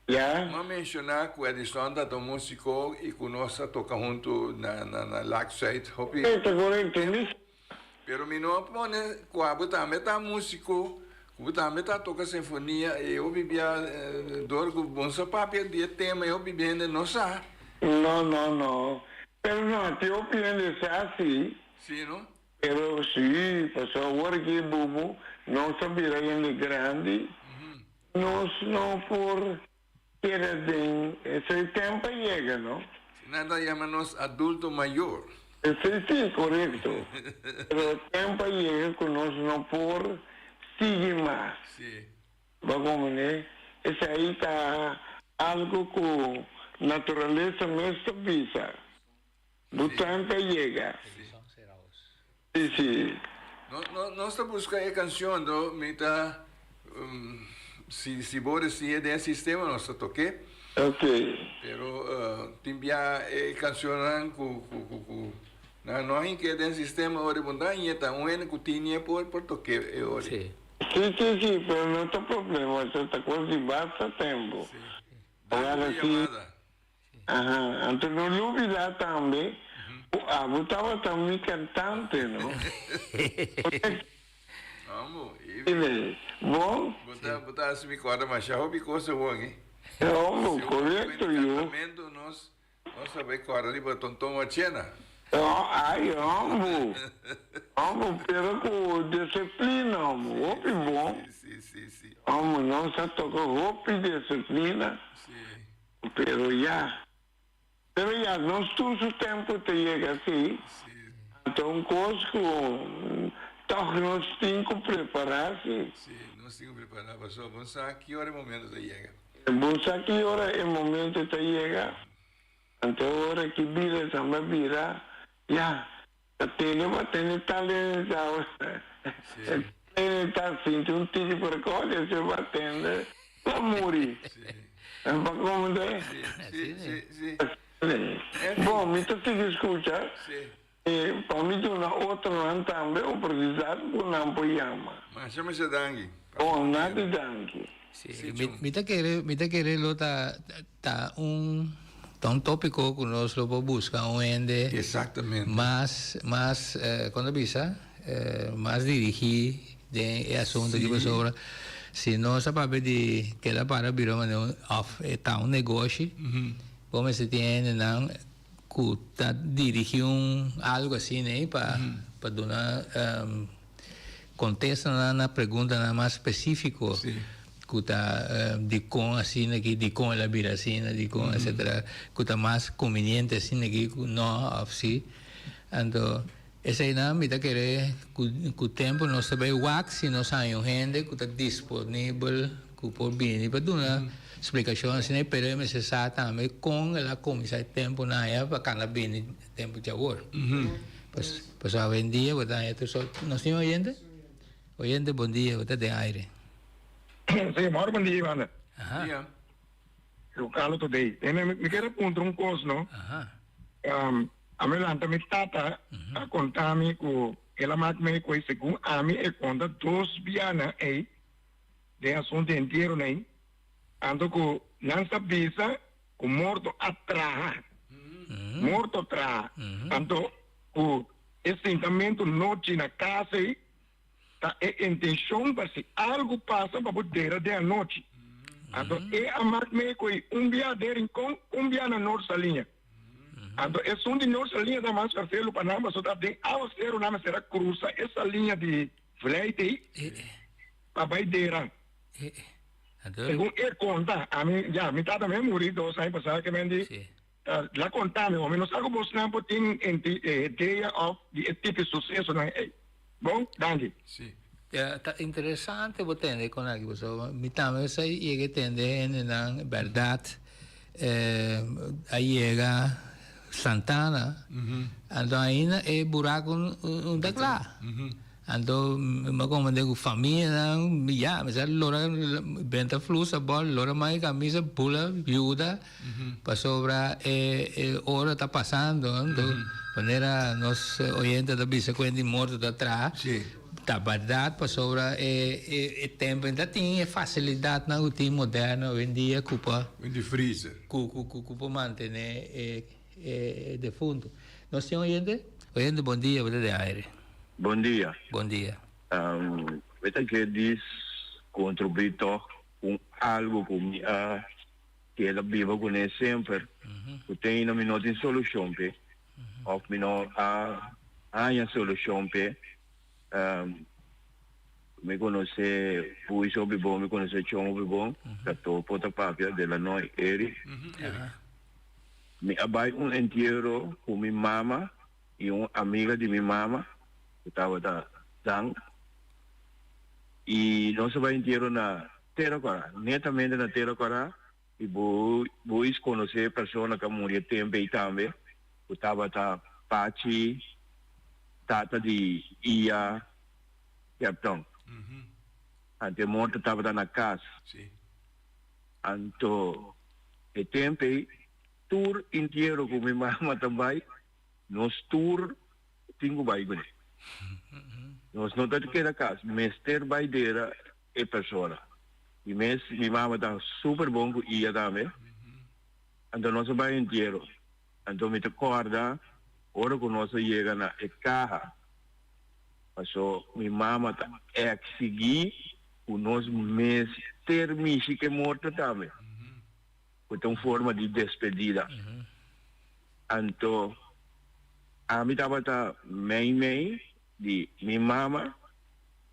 Ya. M'a menciona cu Edison ta ta un musico y cu nos a toca hunto na na na Lac Zuid hopi. Corecto, corecto. Mi. Pero mi no a pone cu abo tambe ta musico, cu bo tambe ta toca sinfonia y hopi bia door cu bo no sa papia di e tema y hopi hende no sa. No, no, no. Pero no, tin hopi hende sa si. Si, no? Pero si, pasobra awor aki bubu nos a bira hende grandi, nos no por keda den esei tempo a yega, no? Si nan ta yama nos adulto mayor. Esei si, korekto. Pero tempo a yega ku nos no por sigui mas. Si. Bo a komprendé? Esei ta algu ku naturalesa mes ta bisa. Bu tempo a yega. Si, si. No, no, nos ta busca e cancion, do mi ta, si, si bo recibe den e sistema nos ta toke. Ok. Pero tin bia e cancionnan cu, cu, cu, cu nan no a hinke den sistema ora bo ta hañe ta un hende cu tini por, por toke e ora. Si. Si, si, si, pero no ta problema, esei ta cos di basta tempo. Si. Danki pa yamada. Aha, anto no lubida tambe cu abo tabata mi cantante, no? Amo, y Dime, bo? Bo ta, bo ta haci mi corda masha hopi cos awor aki. Hombo, correcto yu. Cantamento nos, nos ta bay corda riba Tonton Wachena. Oh, ay, hombo. Hombo, pero cu disciplina, hombo, hopi bon. Si, si, si, si. Hombo, nos a toca hopi disciplina. Si. Pero ya. Pero ya, nos tur su tempo ta yega si. Anto un cos cu toch nos tin cu prepara si. Si, nos tin cu prepara pasobra bo sa ki ora e momento ta yega. Bo sa ki ora e momento ta yega, anto ora ki bira esamba bira, ya, Ta tene bo a tene tal hende ta e hende ta sinti un tiki verkoud e bo a tende ta muri pa como ta bon mi ta sigui scucha y pa mi duna otronan tambe oportunidad cu nan por yama. Masha masha danki. Bon nada di danki. Si, mi ta kere mi ta kere lo ta ta un ta un topico cu nos lo por busca un hende Exactamente. mas mas con ta bisa mas dirigi den e asunto aki pasobra si nos a papia di keda para bira manera un of e ta un negoshi bo mester tin hendenan cu ta dirigi un algo asina ey pa pa duna Contestanan na preguntanan mas specifico cu ta dicon asina aki, dicon el a bira asina, dicon etcetera, cu ta mas conveniente asina aki cu no of si. Anto eseinan mi ta kere cu cu tempo nos ta bay wak si nos haña un hende cu ta disponibel. ku por bini pa duna splikashon asina pero e mester sa tambe kon el a kuminsá e tempunan aya pa kanda bini tempu djawor. Pasobra awendia bo ta haña tur sort. Nos tin oyente? Oyente bon dia, bo ta den aire. Sí, mor bon dia Ivander. Aha. Dia. Yo Carlo today. Tene mi kier a puntra un kos no. Aha. Um, ami lanta mi tata a konta mi ku el a mak mi ku segun ami e konta dos bianan ei den asuntu di entierro nei anto ku nan sa bisa ku morto a traha. Morto a traha. Anto ku e sintamentu nochi na kas ei Ta e intencion pa si algo pasa pa bo dera den anochi. Anto e a mak mee cu ei un bia den Rincon, un bia na Noord Saliña. Anto esun di Noord Saliña ta mas fervelu pa nan pasobra ta den awaseru nan mester a crusa e saliña di Vlijt ei pa bai dera. Segun e conta, ami ya mi tata mi a muri dos aña pasa ke men di la conta mi, mi no sa cu bosnan por tin idea of di e tipo di sucesonan ei. Bon, danki. Sí. Ja, ta interesante bo tende con aki pasobra mi tambe sa yega tende hendenan berdad a yega Santana anto ainda e buraco no ta cla. Anto mi a comprende cu famianan ya mi sa lora benta flus abou lora mai camisa bula yuda pasobra e ora ta pasando anto manera nos oyente ta bisa cu hende morto ta traha ta berdad pasobra e tempo ta tin e facilidadnan cu tin moderno awendia cu pa cu pa mantene e defunto. Nos tin oyente? Oyente bon dia bo ta den aire. Bon dia. Bon dia. Mi ta ke dis contribui toch un algo cu mi a keda biba cune semper cu te ainda mi no tin solucion p'e of mi no a haña solucion p'e. Mi conoce Puis hopi bon, mi conoce Chon hopi bon, ta topo ta papia de la Noy Eric. Mi a bai un entiero cu mi mama y un amiga di mi mama cu tabata Dan y nos a bai entiero na Tera Cora, netamente na Tera Cora y bo bois conoce e persona cu a muri e tempo ey tambe cu tabata Pachi, tata di Iya Capton. Anto e morto tabata na cas. Anto e tempo ey tur entiero cu mi mama ta bai Nos tur tin ku bai kuné. Nos no ta keda kas, mester bai dera e persona. Mi mes, mi mama ta super bon ku iya tambe. Anto nos a bai entiero. Anto mi ta kòrda ora ku nos a yega na e kaha, paso mi mama ta eksigí ku nos mester mishi ku e morto tambe. Ku ta un forma di despedida. Anto ami tabata mei mei di mi mama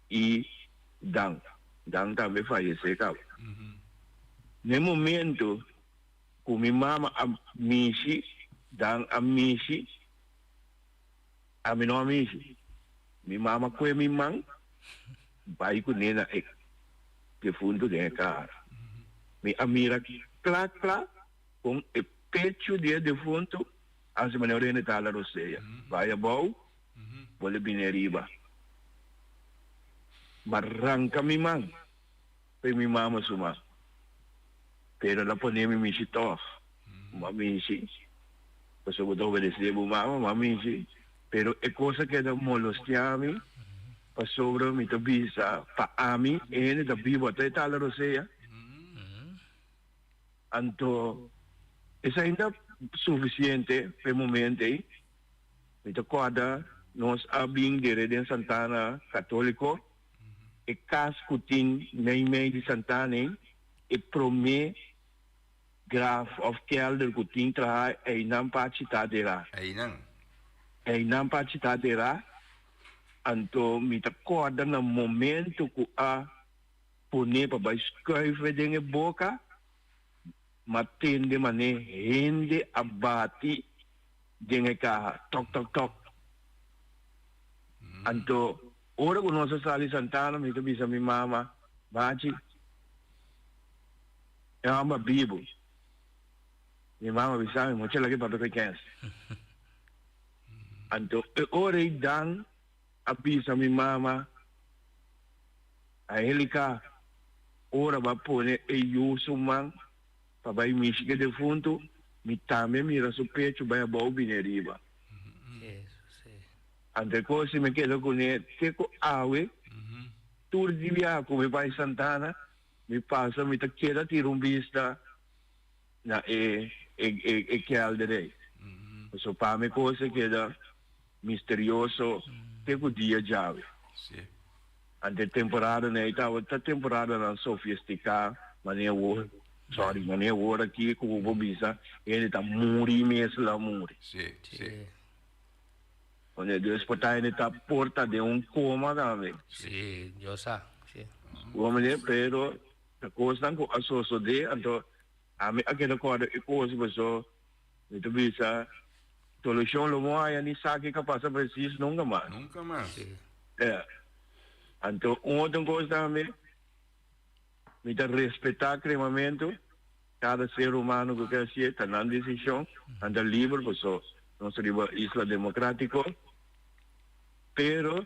i Dan. Dan tambe fayesé kaba. Na e momento ku mi mama a mishi, Dan a mishi, ami no a mishi. Mi mama kue mi man bai kuné na e defuntu den e kara. Mi a mira kla kla Con e pecho di e defunto haci manera un hende ta hala rosea, bay abao, bolbe bini ariba. M'a ranca mi man pe mi mama su man, pero el a pone mi mishi tog. M'a mishi, pasobra bo ta obedece bo mama, m'a mishi, pero e cos a keda molostia mi, pasobra mi ta bisa pa ami e hende ta bibo, ata e ta hala rosea. Anto esei ta sufisiente pa e momento ei. Mi ta kòrda nos a bin dere den Santana Katóliko, e kas ku tin meimei di Santana ei, e promé graf òf kèlder ku tin traha einan Pachi ta derá. Einan. Einan Pachi ta derá. Anto mi ta kòrda na momento ku a. Pone pa bai skuif den e boka, ma tende mane hende a bati den e kaha, tok tok tok. Anto ora ku nos a sali Santana mi ta bisa mi mama, Machi, E hòmber bibu. Mi mama bisa mi, Mochila ki papia ku e kens. Anto e ora ei Dan a bisa mi mama, Angelica, ora bo a pone e yu su man pa bai mishi ku e defuntu, mi tambe a mira su pechu bai abou bini ariba. Anto e kos ei mi keda kuné te ku awe, tur dia ku mi bai Santana, Mi pasa mi ta keda tira un bista na e e kelder ei. Pasobra pa mi kos a keda misterioso te ku dia djawe. Anto e temporadanan ei tabata temporadanan sofistiká manera awor, sorry, manera awor aki ku bo por bisa hende ta muri mes la muri. Wanneer Dios por ta hende ta por ta den un coma tambe. Sí, Dios sa, sí. Bo mende, pero ta cosnan cu a sosode, anto ami a keda corda e cos paso mi ta bisa solucion lo bo haya ni sa kico a pasa precies nunca mas. Nunca mas. Sí. Ja. Anto un otro cos tambe, mi ta respeta cremamento. Cada ser humano cu ke hacié ta nan decision, nan ta liber paso nos ta riba isla democratico, pero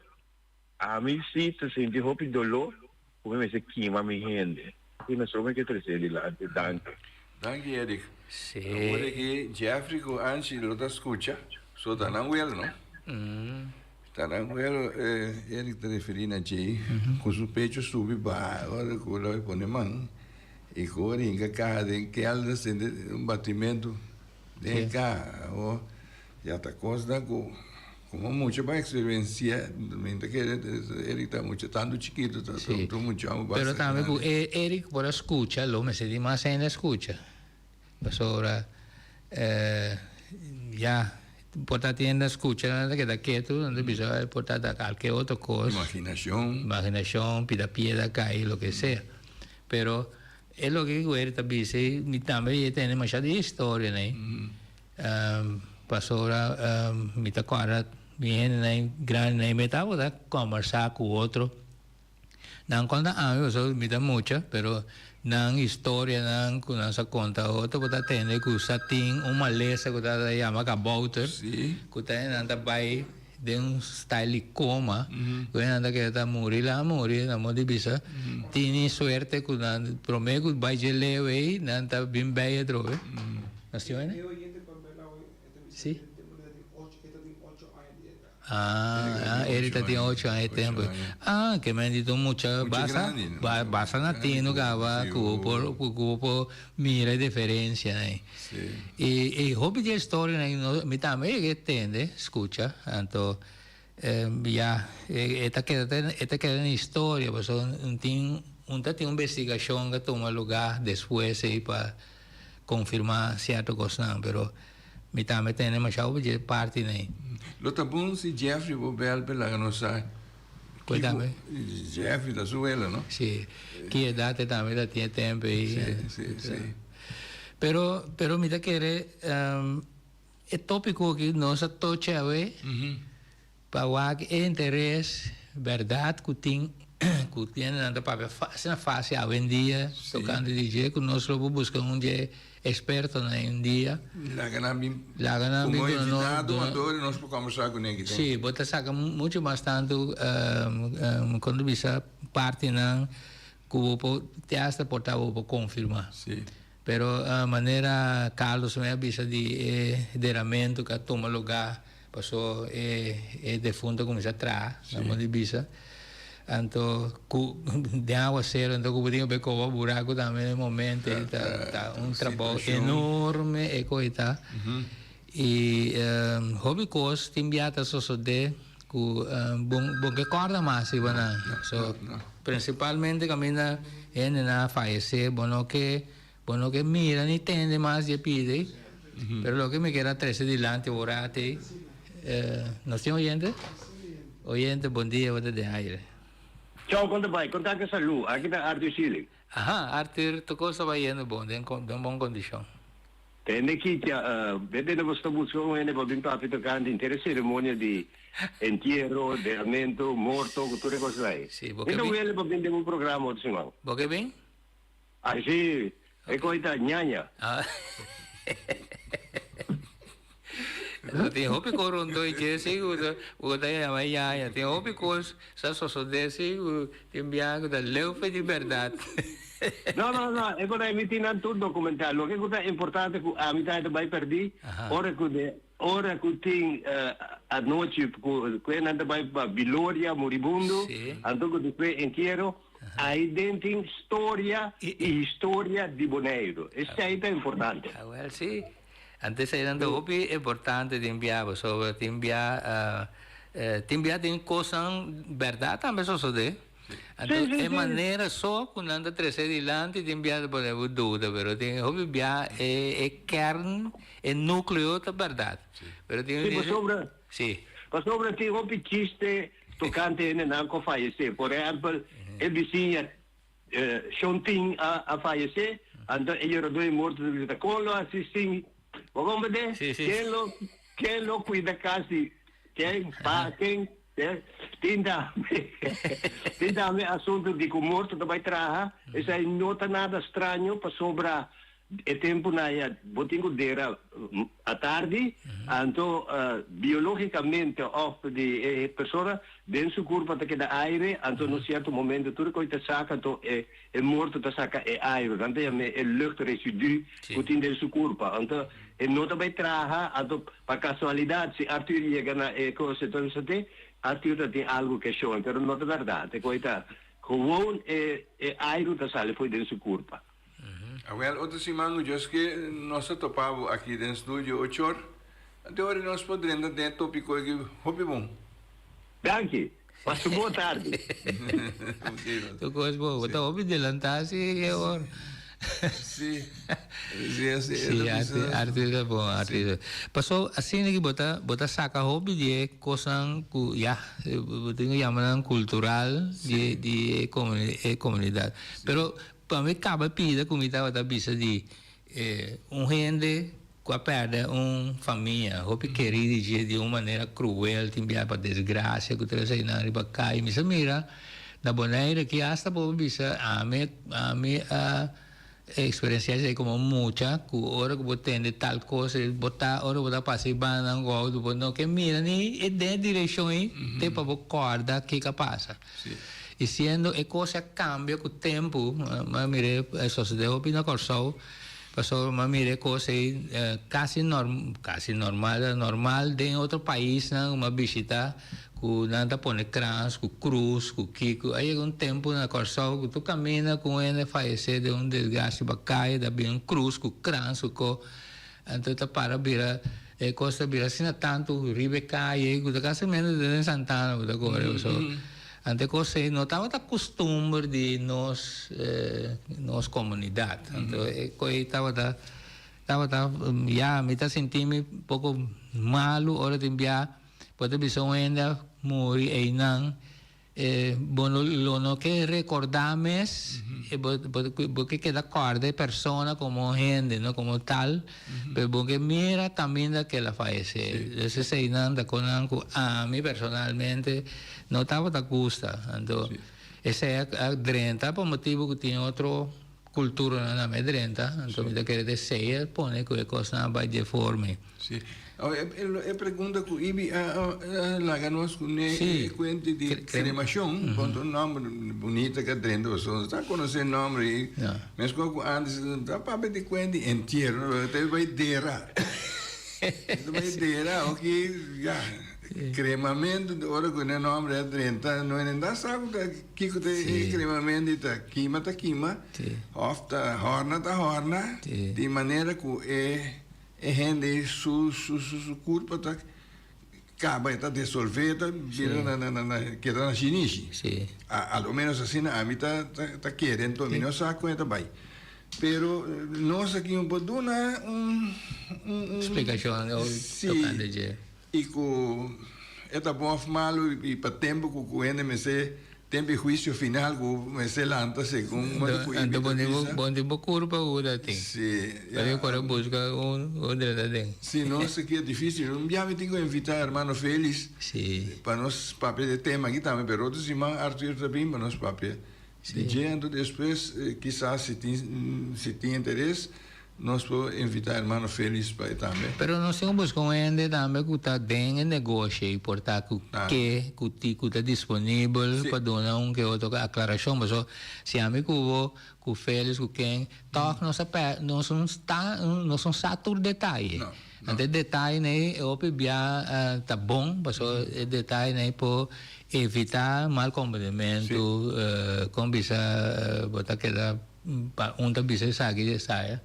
ami si ta sinti hopi dolor cu mi mester kima mi hende y na so mi ke trece dilanti. Danki. Danki Eric. Sí. Awor aki Jeffrey cu Angie lo ta scucha, so ta nan wel no? Ta nan wel, Eric ta referi na Jay cu su pecho subi baha ora cu lo pone man. I ku ora hinka kaha den kelder sinti un batimentu den e kaha. Awor ya ta kosnan ku komo mucha bo a eksperensia, mi ta kere Eric ta mucha tantu chikitu ta ta mucha amo Pero basta tambe ku grandi. Eric por a skucha lo mester di mas hende a skucha. Pasobra ya por ta tin hende a skucha nan ta keda ketu nan ta bisa por ta ta kalke otro kos. Imaginashon. Imaginashon, pida piedra kai, loke sea. Pero e loke ku Eric ta bisa ei, mi tambe e tene masha di historia nei. Pasobra mi ta kòrda mi hendenan grandinan mi tabata kòmbersá ku otro. Nan konta ami pasobra mi ta mucha, pero nan historianan ku nan sa konta otro bo ta tende ku sa tin un malesa ku ta yama kabouter, ku ta nan ta bai Den un style di coma, cu nan ta keda ta muri la muri, nan mo di bisa, tini suerte cu nan prome cu bay dje leu ey, nan ta bin bay atrobe. Nos tin oye? Si. Ah, Eric ta tin ocho aña e tempo. Ah, ke men di ta un mucha basa, basa na tino caba cu bo por, cu bo por mira e diferencia ey. Y e hopi di e historianan no mi tambe yega e tende, scucha, anto ya e ta keda e ta keda den historia pasobra un tin un ta tin un investigacion ta tuma lugar despues ey pa confirma cierto cosnan pero mi tambe tende masha hopi di e partinan ey. Lo ta bon si Jeffrey bo bel pa e laga nos sa Cu tambe? Jeffrey ta su welo no? Si, ki edad e tambe ta tin e tempo ey. Si, si, si. Pero, pero mi ta kere e topico aki nos a tocha awe pa wak e interes berdad cu tin cu hendenan ta papia asina facil awendia tocante di dje cu nos lo por busca un dje expertonan un dia. Laga nan bin Laga nan bin como duna nos invitado duna anto nos por combersa cu nan aki. Si, bo ta saca mucho mas tanto con ta bisa partinan Ku bo por te hasta por ta bo por konfirmá. Sí. Pero manera Carlos me a bisa di e deramentu ku a tuma lugá paso e e defuntu a kuminsá traha, nan por di bisa. Anto ku den awasero anto ku bo tin ku bai koba buraku tambe den momento ei ta ta un trabou enorme e koe ta. I hopi kos tin bia ta sosodé. Ku bon bon ke kòrda mas riba nan. So prinsipalmente kaminda hendenan a fayesé bo no ke bo no ke mira ni tende mas di e pida ei. Pero loke mi kier a trese dilanti ora atei nos tin oyente? Oyente bon dia bo ta den aire. Chau kon ta bai? Kon ta ke salu? Aki ta Arthur Schilling. Aha Arthur tur kos ta bai yendo bon den den bon kondishon. Tende kitia, bebe na boso ta buska un hende pa bin papia tokante henter e seremonia di entiero, deramento, morto, ku tur e kosnan ei. Sí, bo Mi ke ta bin? wele pa bin den un programa otro siman. Bo ke bin? Ai, sí. E koi ta ñaña. Ah. Tin hopi kos rondó i dje si ku bo ta yama ñaña. Tin hopi kos sa sosodé si ku tin biaha ku ta leu fe di bèrdat. No, no, no, e kos mi tin nan tur dokumentá. Loke ku ta importante ku ami ta bai pèrdí ora ku de ora ku tin anochi ku ku nan ta bai pa biloria moribundo anto ku despues entiero Ai den tin storia i historia di Boneiru. Esei ta importante. Awel si. Anto eseinan ta hopi importante den bia pasobra tin bia tin bia tin kosnan bèrdat tambe sosodé. Anto e manera so ku nan ta trese dilanti tin bia ta pone bo duda pero tin hopi bia e kern e nukleo ta bèrdat. Pero tin Si pasobra pasobra tin hopi chiste Tokante hendenan ku a fayesé. Por ehèmpel, e bisiña Shontin a fayesé, anto e yoradó e morto ta bisa, Kon lo hasi sin bo komprendé? Ken lo ken lo kuida kas di ken pa ken? Tin tambe tin tambe asuntu di ku morto ta bai traha, esei no ta nada straño pasobra E tempunan ya bo tin ku dera atardi, anto biológicamente òf di e persona den su kurpa ta keda aire, anto na un sierto momento tur e kos ta saka, anto e morto ta saka e aire, nan ta yam'é e luchtresidu ku tin den su kurpa, anto e no ta bai traha, anto pa kasualidat si Arthur yega na e kos e ta bisa te Arthur ta tin algu keshon, pero no ta bèrdat, e kos ta gewoon e airu ta sali fo'i den su kurpa. Awel, otro siman cu Dios ke nos ta topa bo aki den studio ochor, anto ora nos por drenta den e topico aki hopi bon. Danki. Pasa un bon tardi. Tu cos bo, bo ta hopi delanta si e or. Si, si, si. Si, Arthur ta bon, Arthur. Paso asina ki bo ta, bo ta saca hopi di e cosnan cu ya, bo tin cu yama nan cultural di di e comunidad. Pero Pa mi kaba pida ku mi tabata bisa di un hende ku a pèrdè un famia hopi kerí di dje di un manera kruel, tin bia pa desgrasia ku tur eseinan riba kai. Mi sa mira na Bonaire aki asta por bisa ami ami a eksperensiá esei komo mucha ku ora ku bo tende tal kos bo ta ora bo ta pasa e bandanan ku outo bo no ke mira ni den e direkshon ei te pa bo kòrda kiko a pasa. I siendo e kos a kambia ku tempu, m'a mira e sosodé hopi na Kòrsou, pasobra m'a mira e kos ei kasi norm, kasi normal, normal den otro paisnan ku m'a bishitá, ku nan ta pone krans, ku krus, ku kiko. A yega un tempu na Kòrsou ku tur kaminda ku un hende fayesé den un desgrasia pa kaya ta bin un krus ku krans ku ko. Anto ta para bira e kos ta bira asina tantu riba e kaye ku ta kasi mende den Santana ku ta kore so. Anto e kos ei no tabata kustumber di nos nos komunidat. Anto e kos ei tabata tabata ya mi ta sinti mi poko malu ora tin bia bo ta bisa un hende a muri einan. Bo lo no ke rekordá mes, bo bo ke keda kòrda e persona komo hende, no komo tal, pero bo ke mira kaminda ke el a fayesé. Dus eseinan ta konan ku ami personalmente no tabata gusta. Anto esei a drenta pa motibu ku tin otro Kulturanan a medrenta, anto mi ta kere ta esei a pone ku e kosnan a bai deforme. Sí. E pregunta ku Ibi a laga nos kuné e kuente di kremashon, konta un nòmber bunita ku a drenta pasobra nos ta konosé nòmber ei, meskos ku ántes ta papia di kuente di entiero, ta bai dera, ta bai dera, oki ya. Cremamento di ora cu e nomber a drenta no e ta sa cu ta kico ta e cremamento y ta kima ta kima of ta horna ta horna di manera cu e e hende su su su curpa ta caba e ta desolve ta bira na na na keda na shinishi a lo menos asina ami ta ta kere enton mi no sa con e ta bay pero nos aki no por duna un un Explicacion tocante dje. I ku e ta bon òf malu i pa tempu ku ku hende mester tempu e huisio final ku mester lanta segun modo ku Anto bo tin bo tin bo kurpa ku ta tin. Si, ya. Pasobra kore buska un un drenta den. Si, nos aki e difisil. Un bia mi tin ku invitá hermano Felis. Si. Pa nos papia di e tema aki tambe, pero otro siman Arthur ta bin pa nos papia. Di dje anto despues kisas si tin si tin interes nos por invita hermano Felix pa e tambe. Pero nos tin ku buska un hende tambe ku ta den e negoshi ei por ta ku ke ku ti ku ta disponibel pa duna un ke otro aklarashon paso si ami ku bo ku Felix ku ken tòg nos a pè nos no sta nos no sa tur detaye anto e detayenan ei e hopi bia ta bon paso e detayenan ei por Evitá mal komprendementu, kon bisa bo ta keda pa un ta bisa esaki i esaya.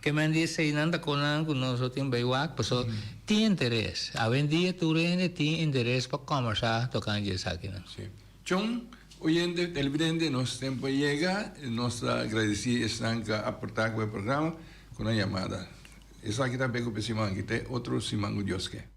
Ke men di eseinan ta konan ku nos lo tin bai wak paso tin interes. Awendia tur hende tin interes pa kòmbersá tokante di esakinan. Sí. Chon, oyente, televidente, nos tempu a yega. Nos ta gradisí esnan ku a aportá ku e programa ku nan yamada. Esaki ta Beko p'e siman aki. Te otro siman ku Dios ke.